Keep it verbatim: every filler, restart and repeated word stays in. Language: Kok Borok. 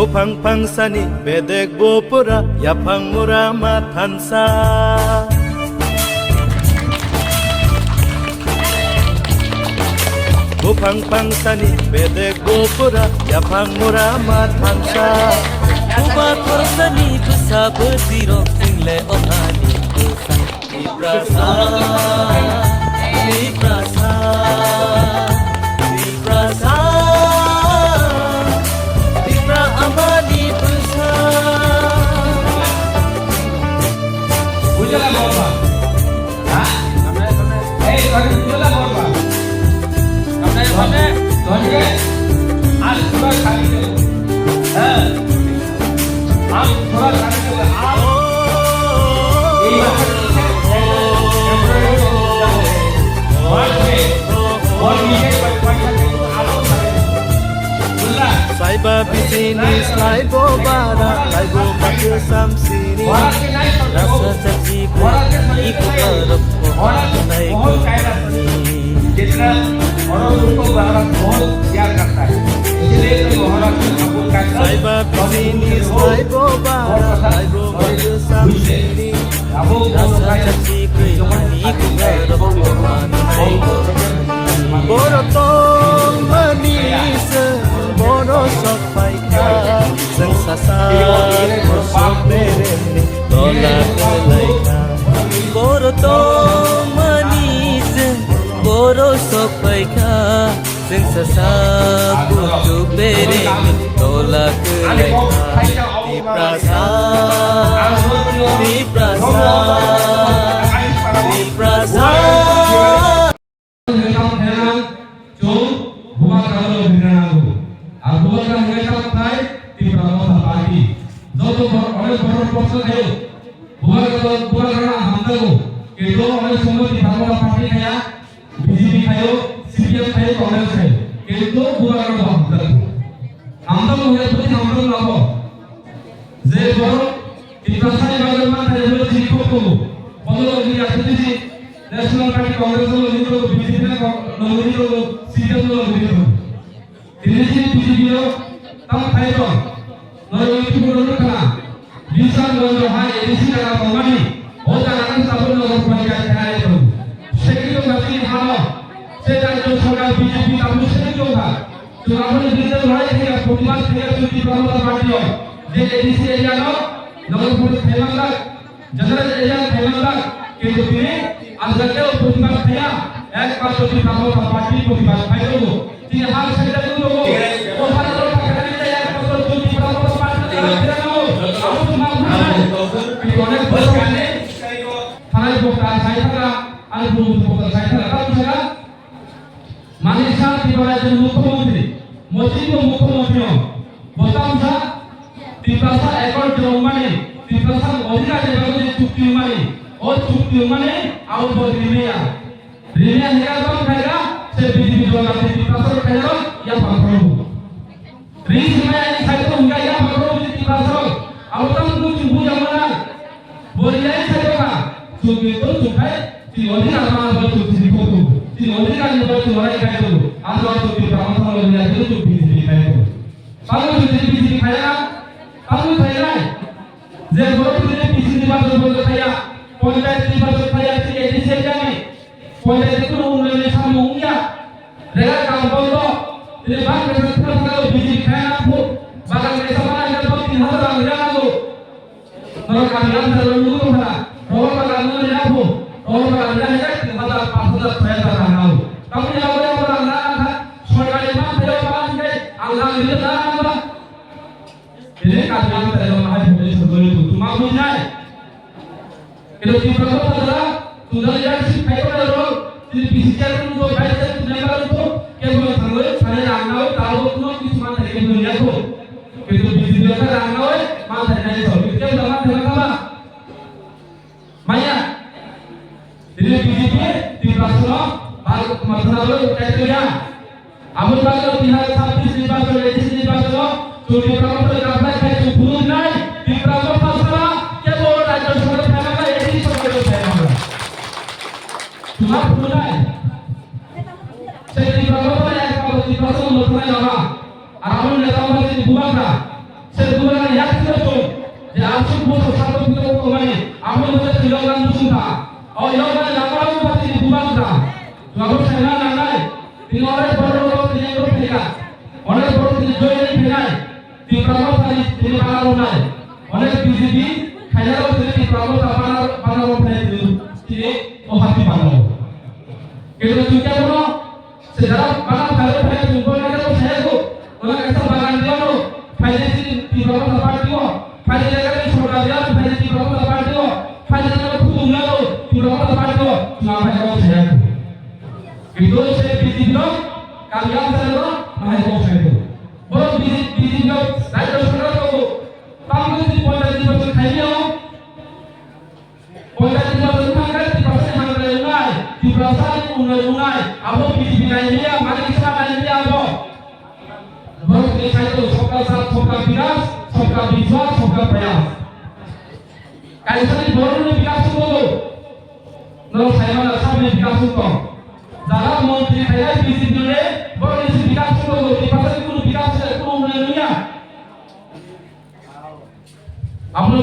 Buphang phangsani bedek bo pura yaphang mura ma thansa. Buphang phangsani bedek bo pura yaphang mura ma thansa. Buba khorsani bwsa bwtwirok chwng le ohani bwsa. Tiprasa, Tiprasa, Tiprasa, Tipra amani bwsa. Bujala baba. Ha? Ei, kami bujala baba. Kami, kami. Kami. Al sudah kami. Ha? आप थोड़ा सामने चलो, आप ये बात है, और नीचे पैसा दे दो, आप लोग सारे। Saiba bisini slaibo bara, laibo bakhe samsini. Rasa chachi khe ani bukarok, oh, nai khe ani. जितना औरों को बहुत प्यार करता है, इसलिए तो महाराज को कबूल करता है। Saiba bisini slaibo bara, laibo bakhe samsini. Rasa chachi khe ani bukarok, oh, nai khe ani. Boro tongmani se, boro sok paikha, chwng sasa sok beremni tola kwlaikha. Boro tongmani se, boro sok paikha, chwng sasa sok beremni tola kwlaikha. Tiprasa, Tiprasa, Tiprasa. Hwnwi tamo khaina chwng bubagra no rinani nango. Ar bubagra hwnwi tamo khai Tipra Motha Party. Joto bor-, onek borok proshno khaio. Bubagra, bubagra no hamjago. Kintu onek somoy Tipra Motha Party khaya, B J P khaio, C P M khaio, Congress khaio. Kintu bubagra no hamjago. Hamjago hwnwi tamo hamjago labo. Je borok Tiprasani bagwi manthai rwui chini kok tongo. Bono logwi R P T C, National Party Congress-o logwi tongo, B J P-o logwi tongo, C P M-o logwi tongo. Tini chini B J P-o tamo khai tong. Norok YouTube-o nukha. Bisramganj hai A D C jaga tongmani. O jaga no tabuk Nagar Panchayat khainai tongo. Sekri tongkha chini hano. Se jagao sorkar B J P tabuk sekri tongkha. Chwng aboni birudhe loroi khe ya, protibad khe ya, chwng Tipra Motha Party o je A D C area no Nagar Parishad khaimanjak, general area khaimanjak, kintu tini ajak khe protibad khaiya, ekmatro Tipra Motha Party protibad khai tongo. Tini hal side tongo, o hal ro thakani tei ekmatro chwng Tipra Motha Party no abo chwng ma bujai. Tini onek bosor ani thanai bokta sai thaka, ani bumung bokta sai thaka, tamo thaka. Manisha Tripura je mukhyamantri, mochingbo mukhyamantri o, bo tamsa Tiprasa accord je wngmani, Tiprasa odhikar je bagwi je chukti wngmani, o chukti wngmani abo bo rimaya. Rimaya hwnka tamo khaika, se B J P dol dati Tiprasa khairok yaphang phuru. Ri sima yang sai to hwnka yaphang phuru Tiprasa, abo tamo chukti wngmani. Bori lai sai doka, chukwi to chukhai, chini odhikar ma bo chuk chini khotu, chini odhikar ni bo chuk orai khai to, ando chuk Tipra Motha ni ya chuk B J P khai to. Tamo chuk chini B J P khai na, tamo khai nai. Je boro chuk chini B J P ni ba chuk bo khai ya, panchayat ni ba chuk khai ya, chini A D C khai ni. Panchayat ni kuno unnoyon ni samung ya. Rega kam bondo, chini bang kesa thura thura B J P khai na phu, bagan kesa mana ya to tin hazar ang ya na to. Norok kami lamsa rok nugwi tongkha, rohor bagan no rina phu, rohor bagan rina hwnkhe tin hazar, panch hazar, soi hazar rang nao. Tamoni yago yago rang na nangkha, sorkari manthai rok bagan hwnkhe ang rang rina na nangba. Tini kami lamsa rok hai phunui sojoli tu tuma bujnai. Kito Tipra Motha jora, tunda leadership khai tongnai rok, tini B C chairman rok, vice chairman member rok, kebo thangwi thani rang nao, tabo kuno kisu manthai kebo yakho. Kintu B J P o khe rang naui manthai nai so, B J P o manthai ma kha ba? Maya. Tini B J P Tiprasa no bal mathana rwi utai tuya. Aboni bagwi tini hai sabbish nirbachon, A D C nirbachon o chwng Tipra Motha no kaplai khai chwng phunuk nai, Tipra Motha sara kebo rajya sabha thangma A D C sorkar thangma. Chwng phunuk nai. Sei Tipra Motha no ekmabw Tiprasa no mwthangwi lama. Ar aboni neta wngkha chini bubagra. Se dugurani yak siro chwng, je aswk bosor sakno phirok tongmani, amo hwnkhe se Yoknani bwswngkha. O Yoknani lama rok bati ni bubagra. Jwabo saima nangnai, tini onek borok rok tini abo phaikha. Onek borok tini join ni phainai, Tipra Motha ni tini bana rwnai. Onek B J P khaina rok tini Tipra Motha bana, bana rok phainai tini, tini o hati bana rok. Kendo chwng khe bono Sejak bana phai phai chwng bo nang khe saya ko. Wala kaisa bagan dia no. Phai de si Tipra Motha party o. Phai de ka ni sorkar dia, phai de Tipra Motha party o. Phai de ka khudum na no. Tipra Motha party o. Na phai ko saya ko. Itu se B J P no. Kami yang saya no. Phai ko saya ko. Bo B J P no. Rai ko sorkar ko. Tamo si ponchayat ni bosor khai dia. Ponchayat nirbachon wngkha khe Tiprasani hamkrai wngnai, Tiprasani unnoi wngnai, abo B J P nai liya, mani kisa nai liya abo. Borok ni kaitor sabka sath, sabka vikas, sabka vishwas, sabka prayas. Kaisani borokni bikas wngkha. Norok saimano sabni bikas wngkha. Jara montri khainai B J P ni borokni se bikas wngkha, Tiprasani kunu bikas se kunu unnoi wngya. Abono